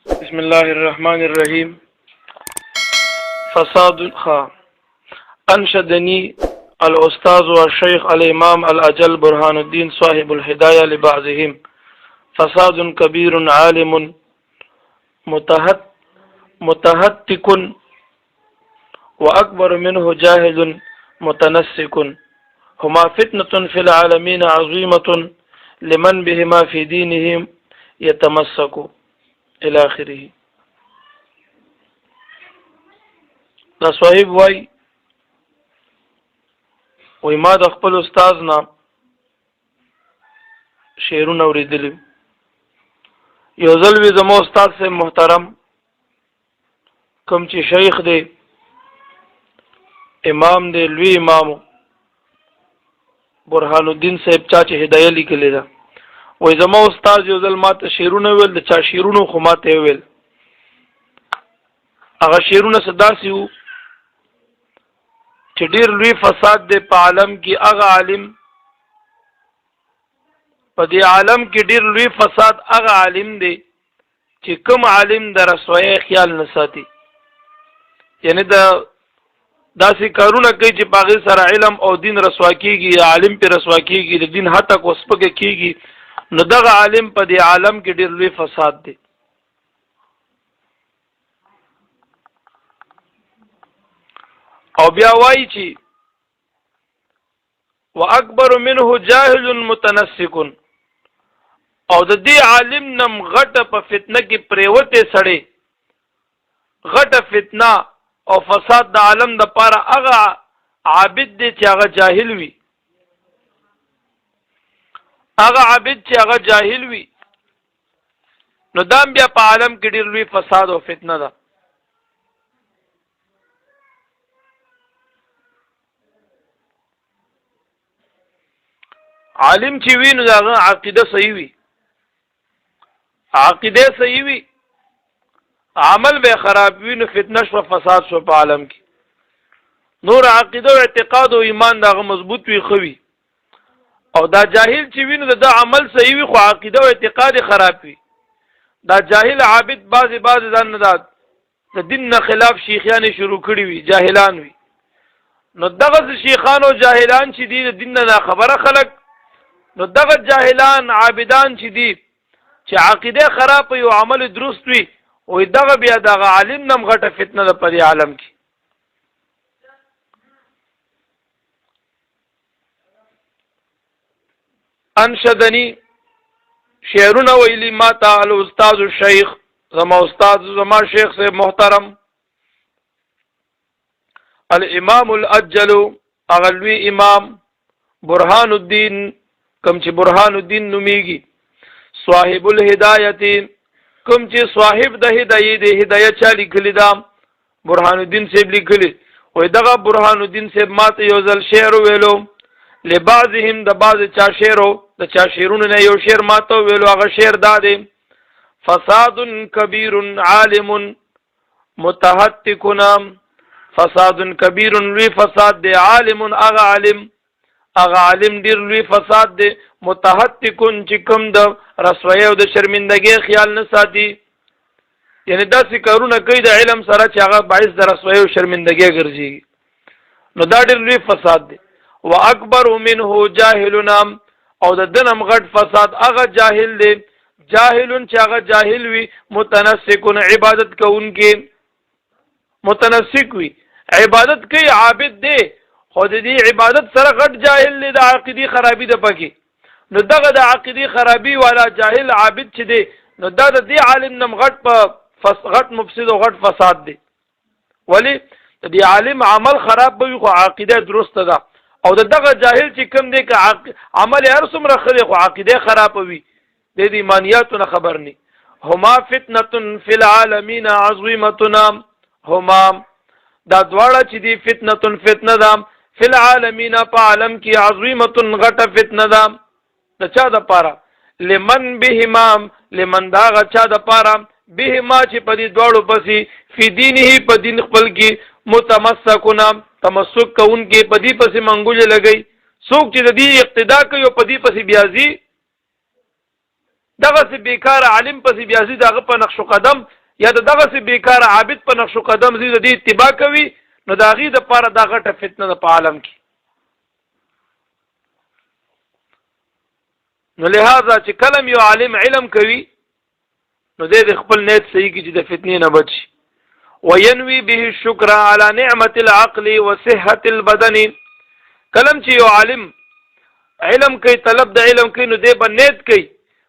بسم الله الرحمن الرحیم. فساد خا انشدني الاستاذ والشيخ الامام الاجل برهان الدين صاحب الهدايه لبعضهم: فساد كبير عالم متهت متهتك، وأكبر منه جاهل متنسك، هما فتنة في العالمين عظيمة لمن بهما في دينهم يتمسك، إلى آخره. دا صاحب وای وای ما د خپل استاد نه شعرونه اوریدلی. یو ځل وی زمو استاد سے محترم، کوم چې شیخ دی، امام دی، لوی امام برهان الدین صاحب، چا چې هدايه لیکلې ده، وای زما استاد یو ځل ماته شعرونه ویل. د چا شعرونو خو ماته ویل. هغه شعرونه صداسي وو چې ډیر لوی فساد دی په عالم کې هغه عالم، په دې عالم کې ډیر لوی فساد هغه عالم دی چې کوم عالم د رسوي خیال نه ساتي، یعنی د داسې کارونه کوي چې پاغه سره علم او دین رسوا کیږي، عالم پر رسوا کیږي، د دین حتی کو سپکه کیږي، نو دغه عالم په دې عالم کې ډیر لوی فساد دی. او بیا وایي چې واکبر منه جاهل متنسک، او د دې عالم نم غټه په فتنه کې پریوته سړی، غټه فتنه او فساد د عالم د پاره هغه عابد دی چې هغه جاهل وي، هغه عابد چې هغه جاهل وي، نو دام بیا په عالم کې ډیر لوی فساد او فتنه ده. عالم چې وي نو داغه عقیده صحیح وي، عقیده صحیح وي، عمل به خراب وي، نو فتنه شو، فساد شو په عالم کې. نور عقیده او اعتقاد او ایمان داغه مضبوط وي، خوي. او دا جاهل چې وینو د عمل صحیح وي خو عقیده او اعتقاد خراب وي. دا جاهل عابد بعضی بعضی ځان نه د دین نه خلاف شیخیان شروع کړي وي، جاهلان وي. نو دغه شیخان او جاهلان چې دي، د دین نه خبره خلک، نو دغه جاهلان عابدان چې دي، چې عقیده خراب او عمل درست وي، او دغه بیا دغه عالم نم غټه فتنه ده په دې عالم کې. انشدنی، شعرونه ویلی ما تا الاستاذ الشیخ، زما استاد، زما شیخ سے محترم، الامام الاجل، اغلوی امام برهان الدین، کم چې برهان الدین نومیږي، صاحب الهدایت، کم چې صاحب د هدایت د هدایت چا لیکلی دا برهان الدین صاحب لیکلی. وای دغه برهان الدین صاحب ماته یو ځل شعر ویلو. لبعضهم، د بعض چا شعرو، د چا شعرونو نه یو شعر ماته ویلو. هغه شعر دا دی: فساد کبیر عالم متحتکنا، فساد کبیر، لوی فساد دی، عالم، هغه عالم، هغه عالم ډیر لوی فساد دی، متحتکون، چې کوم د رسوي او د شرمندګۍ خیال نه ساتي، یعنی داسې کارونه کوي د علم سره چې هغه باعث د رسوي او شرمندګۍ ګرځي، نو دا ډیر لوی فساد دی. واکبر منه جاهلنا، او د دنم غټ فساد هغه جاهل دی، جاهلون، چې هغه جاهل وي، متنسکون، عبادت کوونکي، متنسک وي، عبادت کوي، عابد دی، خو د دې عبادت سره غټ جاهل دی، د عقیدی خرابي ده پکې. نو دغه د عقیدی خرابي والا جاهل عابد چې دی، نو دا د دې عالم نم غټ په غټ مفسد او غټ فساد دی. ولی د دې عالم عمل خراب به خو عقیده درسته ده، او د دغه جاهل چې کم دی، که عمل هر څومره ښه دی خو عقیده خراب وي، د دې ایمانیاتو نه خبر ني. هما فتنه فی العالمین عظیمتنا، هما، دا دواړه چې دی، فتنه، فتنه ده، فی العالمین، په عالم کې، عظیمه، غټه فتنه ده. د چا د پاره؟ لمن بهما، لمن، دا غچا د پاره، بهما، چې په دې دواړو پسې، فی دینه، په دین خپل کې، متمسکنا، تمسک کوونکې، په دې پسې منګولې لګي. څوک چې د دې اقتدا کوي او په دې پسې بیازي، دغه سي بیکار عالم پسې بیا ځي، دغه په نقش قدم یا دغه سي بیکار عابد په نقش قدم ځي، د دې اتباع کوي، نو دا غي د پاره دا غټه فتنه ده په عالم کې. نو لہذا چې کلم یو عالم علم کوي، نو د خپل نیت صحیح کی چې د فتنې نه بچ. وینوي به الشکر على نعمت العقل وصحه البدن. کلم چې یو عالم علم کوي، طلب د علم کوي، نو دې به نیت کوي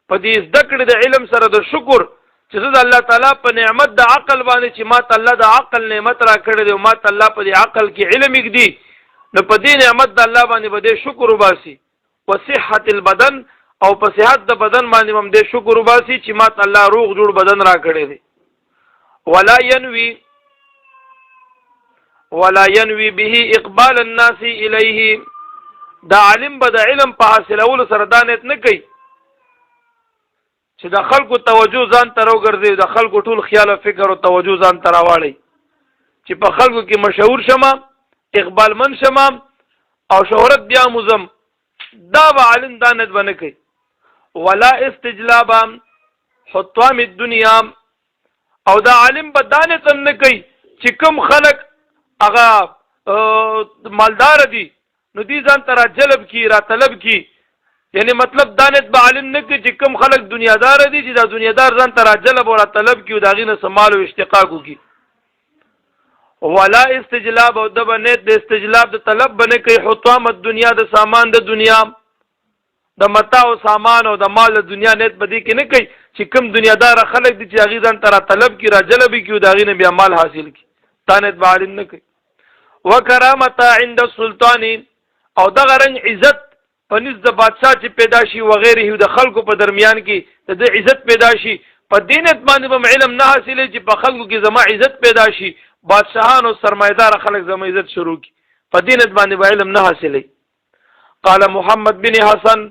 په دې زده کړې د علم سره د شکر چې زه د الله تعالی په نعمت د عقل باندې، چې ما ته الله د عقل نعمت را کړی دی او ما ته الله په دې عقل کې علم ږدي، نو په دې نعمت د الله باندې به دې شکر وباسي. وصحت البدن، او په صحت د بدن باندې هم دې شکر وباسي چې ما ته الله روغ جوړ بدن را کړی دی. ولا ينوي به اقبال الناس الیه. دا عالم به د علم په حاصلولو سره دا نیت نه کوي چې د خلکو توجه ځان ته راوګرځي، د خلکو ټول خیال او فکر او توجه ځان ته راواړي، چې په خلکو کې مشهور شمه، اقبال من شمه او شهرت بیا مزم. دا به عالم دا نیت به نه کوي. ولا استجلاب حطام الدنيا. او دا عالم به دا نیت هم نه کوي چې کوم خلک هغه مالدار دي، نو دي ځان ته را جلب کی، را طلب کی. یعنی مطلب دا نیت به عالم نه کوي چې کوم خلک دنیادار دي، چې دا دنیادار ځان ته را جلب او را طلب کی او دا غینه څه مال او اشتقاق وکي. ولا استجلاب، او د بنیت د استجلاب د طلب بنه کوي حطام الدنیا، د سامان د دنیا، د متاع او سامان او د مال د دنیا نیت بدی کې نه کوي چې کوم دنیادار خلک دي چې هغه ځان ته را طلب کی، را جلب کی او دا غینه بیا مال حاصل کی. دا نیت به عالم نه کوي. وکرامت عند السلطان، او دغه رنګ عزت په نزد د بادشاه چې پیدا شي، وغیره، د خلکو په درمیان کې د عزت پیدا شي، په دې نیت باندې به علم نه حاصلې چې په خلکو کې زما عزت پیدا شي، بادشاهان او سرمایدار خلک زما عزت شروع کی، په دې نیت باندې به علم نه حاصلې. قال محمد بن حسن،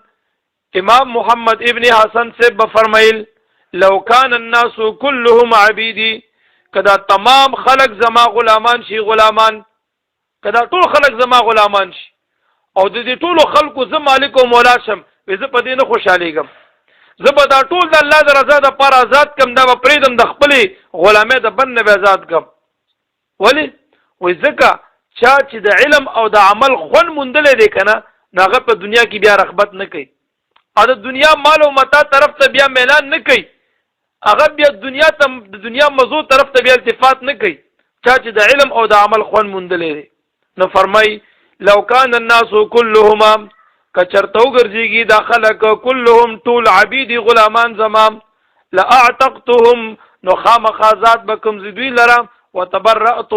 امام محمد ابن حسن سے بفرمایل: لو كان الناس كلهم عبيدي، کدا تمام خلق زما غلامان شي، غلامان، کدا ټول خلق زما غلامان شي او د دې ټولو خلکو زه مالک او مولا شم، زه په دې نه خوشالېږم. زه به دا ټول د الله د رضا د پر آزاد کم، دا به پرېدم، د خپلې غلامۍ د بند نه به آزاد کم. ولی؟ وای ځکه چا چې د علم او د عمل خون موندلې دی کنه، هغه په دنیا کې بیا رغبت نه کوي او د دنیا مال او متاع طرف ته بیا میلان نه کوي. هغه بیا دنیا ته، د دنیا مزو طرف ته بیا التفات نه کوي، چا چې د علم او د عمل خون موندلې دی. نو فرمای: لو کان الناس كلهم، کچرته وګرځيږي دا خلک، كلهم ټول، عبيد غلامان زما، لاعتقتهم، نو خامخ آزاد بکم زدوی لرا، وتبرأت،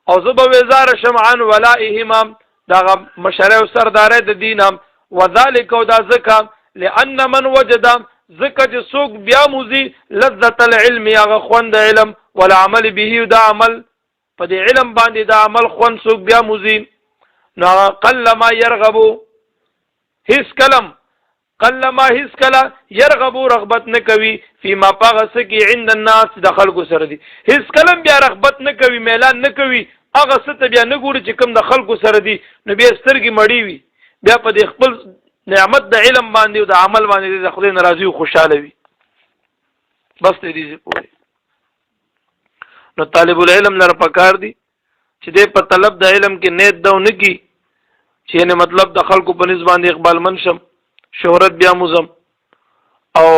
او زه به وزار شم، عن ولائهما، دا مشره او سردارې د دینم. وذالک، او دا ځکه، لأن من وجد، ځکه چې څوک بیا موزي، لذت العلم، هغه خوند علم، والعمل به، دا عمل، په دې علم باندې دا عمل خوند څوک بیا موزي، نو قل ما يرغبو، هیڅ کلم، قل ما، هیڅ کله، يرغبو، رغبت نه کوي، فيما، پاغه څه کې، عند الناس، د خلکو سره دي. هیڅ کلم بیا رغبت نه کوي، میلان نه کوي، هغه څه ته بیا نه ګوري چې کوم د خلکو سره دي. نو بیا سترګې مړی وي، بیا په دې خپل نعمت د علم باندې او د عمل باندې د خدای ناراضي او خوشاله وي. بس دې پوهه. نو طالب العلم لره پکار دي چې د په طلب د علم کې نیت دا نه کی چې یعنی مطلب د خلکو په نسبت باندې اقبال من شم، شهرت بیا مزم او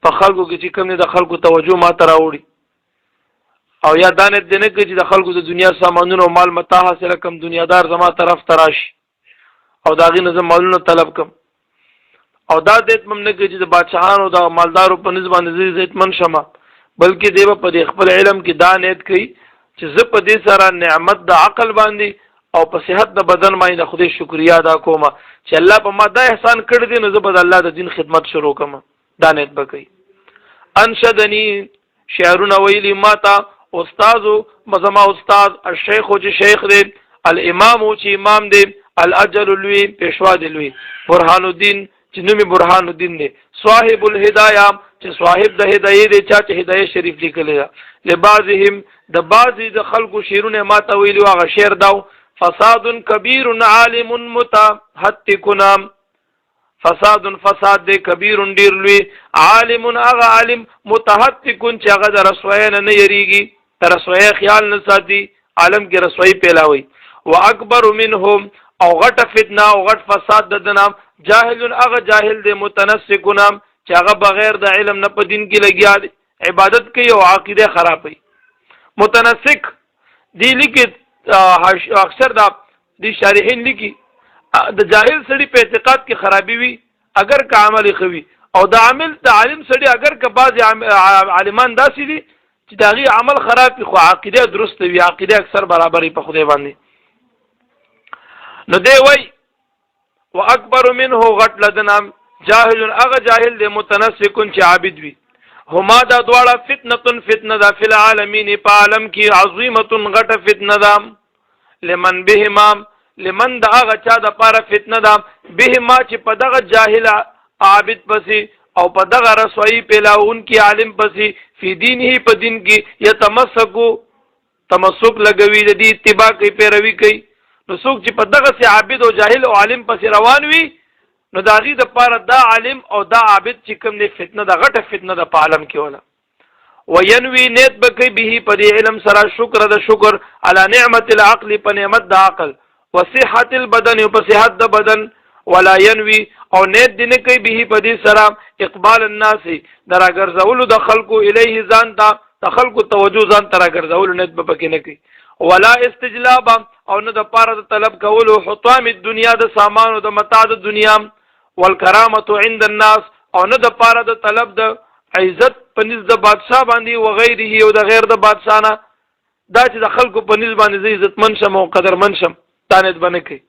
په خلکو کې چې کوم د خلکو توجه ما ته راوړي، او یا دا نیت دی نه کوي چې د خلکو د دنیا سامانونو او مال متاع حاصله کم، دنیادار زما طرف ته راشي او د هغې نه زه مالونه طلب کم، او دا نیت هم نه کوي چې د بادشاهانو د مالدارو په نسبت باندې زه عزتمن شم، بلکې دی به په دې خپل علم کې دا نیت کوي چې زه په دې سره نعمت د عقل باندې او په صحت د بدن باندې د خدای شکریا ادا کوم چې الله په ما دا احسان کړی دی، نو زه به د الله د دین خدمت شروع کوم. دا نیت به کوي. انشدني، شعرونه ویلی ما ته استاد، زما استاد، الشیخ، چې شیخ دی، الامام، چې امام دی، الاجل، لوی پیشوا دی، لوی، برهان الدین، چې نومي برهان الدین دی، صاحب الهدايه، چې صاحب د هدايه دی، چا چې هدايه شریف لیکلی ده. لبعضهم، د بعضی د خلکو شعرونه ما ته ویلي. هغه شعر داو: فساد کبیر عالم متحتکنا. فساد فساد دی، کبیر ډیر لوی، عالم هغه عالم، متحتک چې هغه د رسوای نه نه یریږي، د رسوای خیال نه ساتي، عالم کې رسوای پیلاوي. واکبر منهم، او غټ فتنه او غټ فساد د دنام، جاهل هغه جاهل دی، متنسک نام، چې هغه بغیر د علم نه په دین کې لګیا دی، عبادت کوي او عقیده خرابوي. متنسک دی لیکي اکثر دا دی شارحین لیکي، د جاهل سړي په اعتقاد کې خرابي وي اگر که عمل خوي، او د عامل د عالم سړي اگر که بعض عالمان داسې دي چې د هغې عمل خراب وي خو عقیده درست وي، عقیده اکثر برابرې په خدای باندې. نو دی وای واکبر منه، غټ لدنام، جاهل هغه جاهل دی، متنسکون چې عابد وي. هما دا دواړه، فتنه فتنه ده، فی العالمین په عالم کې، عظیمه غټه فتنه ده. لمن بهما، لمن د هغه چا د پاره فتنه ده، بهما چې په دغه جاهل عابد پسې او په دغه رسوایی پیلاون کې عالم پسې، فی دینه په دین کې، یتمسکو تمسک لګوي، د دې اتباع کوي، پیروي کوي. نو څوک چې په دغه سي عابد او جاهل او عالم پسې روان وي، نو دا غي د پاره دا عالم او دا عابد چې کوم دی فتنه ده، غټه فتنه ده په عالم کې. ولا وینوي، نیت بکی، به په دې علم سره، شکر د شکر، علی نعمت العقل په نعمت د عقل، وصحت البدن په صحت د بدن. ولا ينوي، او نیت دې نه کوي، به په دې سره، اقبال الناس دراګرځولو د خلکو، الیه ځان ته، د خلکو توجه ځان ته راګرځولو نیت به پکې نه کوي. ولا استجلاب، او نه د پاره د طلب کولو، حطام الدنیا د سامانو د متاع د دنیا، والکرامه عند الناس، او نه د پاره د طلب د عزت په نزد د بادشاہ باندې، وغیره، او د غیر د بادشاہ نه. دا چې د خلکو په نزد باندې زه عزتمن شم او قدرمن شم، دا نیت بنه کوي.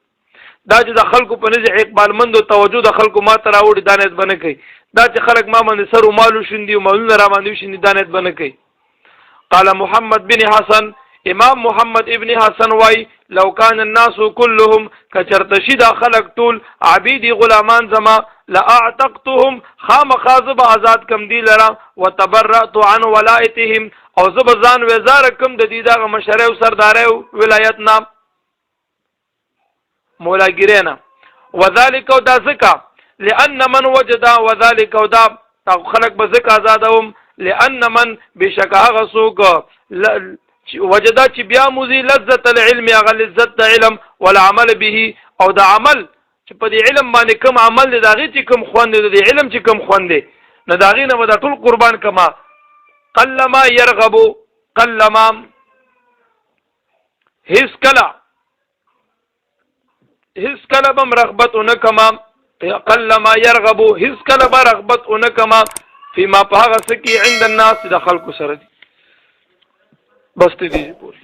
دا چې د خلکو په نزد اقبالمند او توجه د خلکو ما ته راوړي، دا نیت بنه کوي. دا چې خلک ما باندې سر او مال وشندي او مالونه را باندې وشندي، دا نیت بنه کوي. قال محمد بن حسن، امام محمد ابن حسن وای، لو کان الناس كلهم، کچرته شي دا خلق ټول، عبیدی غلامان زما، لاعتقتهم، خامخا زب آزاد کم دی لرا، وتبرأت عن ولایتهم، او زب ځان وزار کم د دې دغه مشره او سردارې ولایت نام مولاګیرې نه. وذالک، او دا ځکه، لأن من وجد، وذالک، او دا خلق به ځکه آزادوم، لأن من، بشک هغه څوک، وجدا چې بیا موزي، لذت العلم هغه لذت د علم، والعمل به، او د عمل چې په دې علم باندې کوم عمل دی، داغه چې کوم خوند دی، د علم چې کوم خوند دی، نو داغه نه به ټول قربان کما. قلما يرغبو، قلما هیڅ کله، هیڅ کله بم رغبت اونکما، قل ما يرغب، هیڅ کله به رغبت اونکما، فيما په هغه څه کې، عند الناس د خلکو سره دي. بس ته دې پوری.